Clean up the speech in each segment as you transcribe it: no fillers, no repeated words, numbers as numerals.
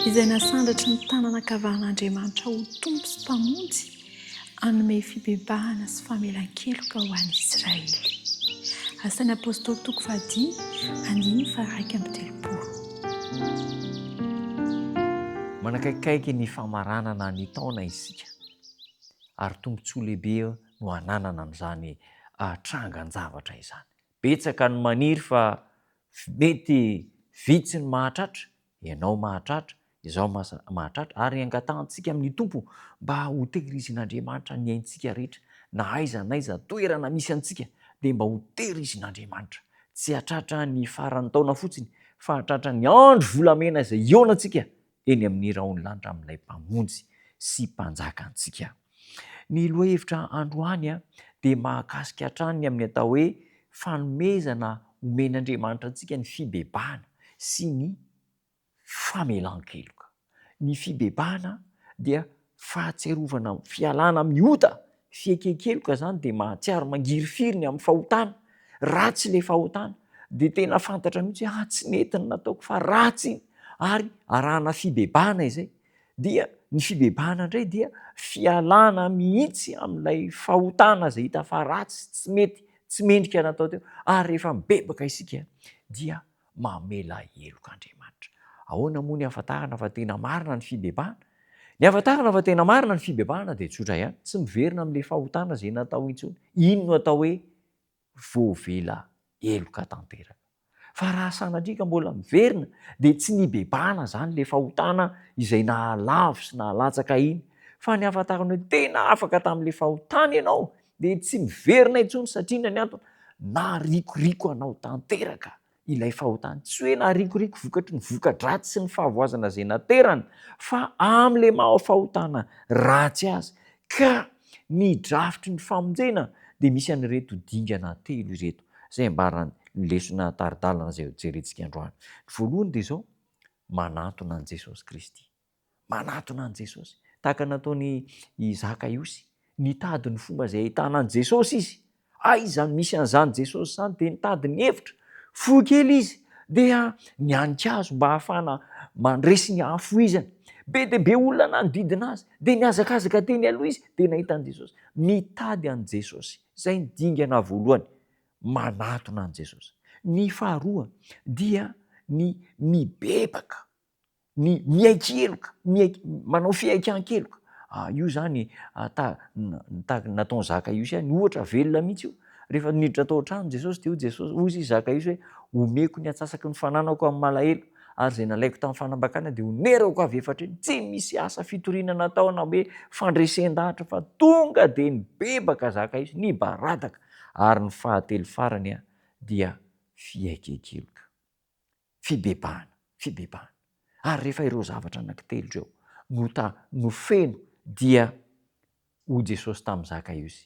Izay nasandratry ny tanana ankavanan'Andriamanitra ho Tompo sy Mpamonjy, hanome fibebahana sy famelan-keloka ho an'i Israely. Asan'ny Apostoly toko fahadimy, andininy faha-31. Manakaikaiky ny famaranana ny taona isika, ary tombontsoa lehibe no ananana amin'izany trangan-javatra izany. Betsaka ny maniry fa mety vitsy ny mahatratra, ianao mahatratra, izaho mahatratra, ary angatahantsika amin'ny Tompo mba hotehirizin'Andriamanitra ny aintsika rehetra, na aiza na aiza toerana misy antsika dia mba hotehirizin'Andriamanitra, tsy hatratra ny faran'ny taona fotsiny fa hatratra ny andro volamena izay hihaonantsika eny amin'ny rahon'ny lanitra amin'ilay Mpamonjy sy Mpanjaka antsika. Ny lohahevitra androany dia mahakasika hatrany ny amin'ny atao hoe fanomezana omen'Andriamanitra antsika ny fibebahana sy ny famelan-keloka. Ny fibebahana dia fahatsiarovana fialana amin'ny ota, fieken-keloka izany dia mahatsiaro mangirifiry ny amin'ny fahotana, ratsy ilay fahotana, dia tena fantatra mihitsy hoe ah tsy nety ny nataoko fa ratsy iny, ary arahana fibebahana izay, dia ny fibebahana indray dia fialana mihitsy amin'ilay fahotana izay hita fa ratsy, tsy mety, tsy mendrika natao teo, ary rehefa mibebaka isika dia mamela heloka Andriamanitra. Ahoana moa ny ahafantarana fa tena marina ny fibebahana? Ny ahafantarana fa tena marina ny fibebahana dia tsotra ihany, tsy miverina amin'ilay fahotana izay natao intsony. Iny no atao hoe voavela heloka tanteraka. Fa raha sanatria ka mbola miverina dia tsy nibebahana izany ilay fahotana izay nahalavo sy nahalatsaka iny, fa ny ahafantarana hoe tena afaka tamin'ilay fahotana ianao dia tsy miverina intsony satria inona ny antony? Naharikoriko anao tanteraka ilay fahotana. Tsy hoe naharikoriko vokatry ny voka-dratsy sy ny fahavoazana izay naterany fa amin'ilay maha fahotana ratsy azy. Ka ny drafitry ny famonjena dia misy an'ireto dingana telo ireto izay ambaran'ny lesona tari-dalana izay hojerentsika androany. Ny voalohany dia izao, manantona an'i Jesosy Kristy. Manatona an'i Jesosy. Tahaka ny nataon'i i Zakaiosy. Nitady ny fomba izay ahitana an'i Jesosy izy. Aiza no misy an'izany Jesosy izany? Dia nitady ny hevitra. Fohy kely izy dia nianika azy mba hahafahana mandresy ny hafoizany. Be dia be olona nanodidina azy. Dia nihazakazaka teny aloha izy dia nahita an'i Jesosy. Mitady an'i Jesosy. Izay ny dingana voalohany. Manatona an'i Jesosy. Ny faharoa dia ny mibebaka. Ny miaiky heloka, miaiky, manao fiaikan-keloka. Ah, io zany ta, ta, nataon'i Zakaiosy ihany, ohatra velona mihitsy io. Rehefa niditra tao an-trano Jesosy dia hoy Jesosy, hoy izy Zakaiosy hoe, omeko ny antsasaky ny fananako amin'ny malahelo, ary izay nalaiko tamin'ny fanambakana dia honerako avy efatra eny. Tsy misy asa fitoriana natao na hoe fandresen-dahatra fa tonga dia nibebaka Zakaiosy, nibaradaka. Ary ny fahatelo farany dia fiaiken-keloka. Fibebahana, fibebahana. Ary rehefa ireo zavatra anankitelo ireo no ta, no feno dia hoy Jesosy tamin'i Zakaiosy,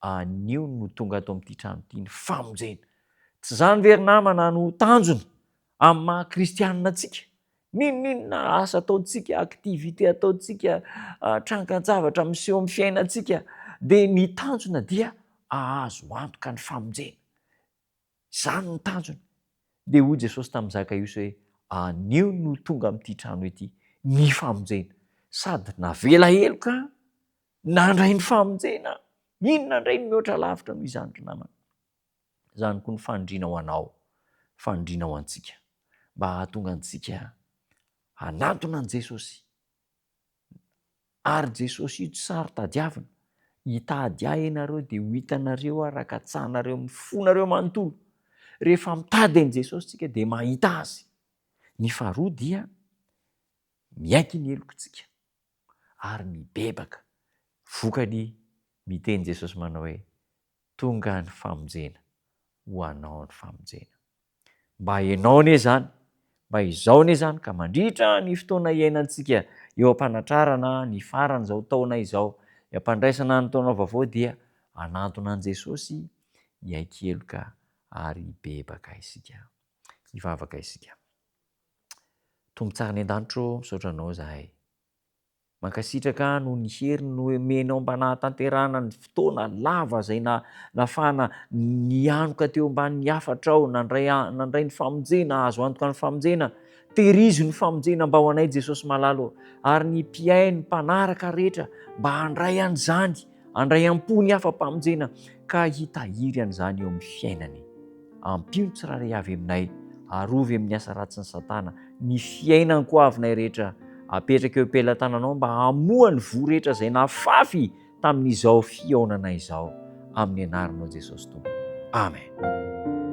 Anio no tonga ato amin'ity trano ity ny famonjena. Tsy izany ve ry namana no tanjona amin'ny maha kristianina antsika? N'inon'inona asa ataontsika, activité ataontsika, trangan-javatra miseho amin'ny fiainantsika dia ny tanjona dia hahazo antoka ny famonjena. Izany no tanjony. Dia hoy Jesosy tamin'i Zakaiosy hoe, Anio no tonga amin'ity trano ity ny famonjena. Sady navela heloka, nandray ny famonjena. Inona indray no mihoatra lavitra noho izany ry namana? Izany koa ny fanindriana ho anao, fanindriana ho antsika, mba hahatonga antsika hanantona an'i Jesosy. Ary Jesosy io tsy saro-tadiavina, hitady ahy ianareo dia ho hitanareo aho raha katsahanareo amin'ny fonareo manontolo. Rehefa mitady an'i Jesosy tsika dia mahita azy. Ny faharoa dia miaiky ny helokintsika ary mibebaka. Vokany miteny Jesosy manao hoe tonga ny famonjena, ho anao ny famonjena. Mba ianao anie izany, mba izao anie izany ka mandritra ny fotoana iainantsika eo am-panatrarana ny faran'izao taona izao, eo am-pandraisana ny taona vaovao dia hanantona an'i Jesosy hiaiky heloka ary hibebaka isika. Hivavaka isika. Tompo tsara any an-danitra ô, misaotra Anao izahay. Mankasitraka noho ny hery nomenao mba nahatanterahana ny fotoana lava izay nahafahana nianoka teo ambanin'ny hafatrao, nandray nandray ny famonjena, azo antoka ny famonjena. Tehirizo ny famonjena mba ho anay Jesosy malala ô, ary ny mpihaino, mpanaraka rehetra mba handray an'izany, handray am-po ny hafa-pamonjena ka hitahiry an'izany eo amin'ny fiainany. Ampio ny tsirairay avy aminay, arovy amin'ny asa ratsin'i Satana ny fiainan-koavinay rehetra, apetraka eo am-pelatananao mba hamoha ny voa rehetra izay nafafy tamin'izao fihaonana izao, amin'ny anaranao Jesosy Tompo. Amen.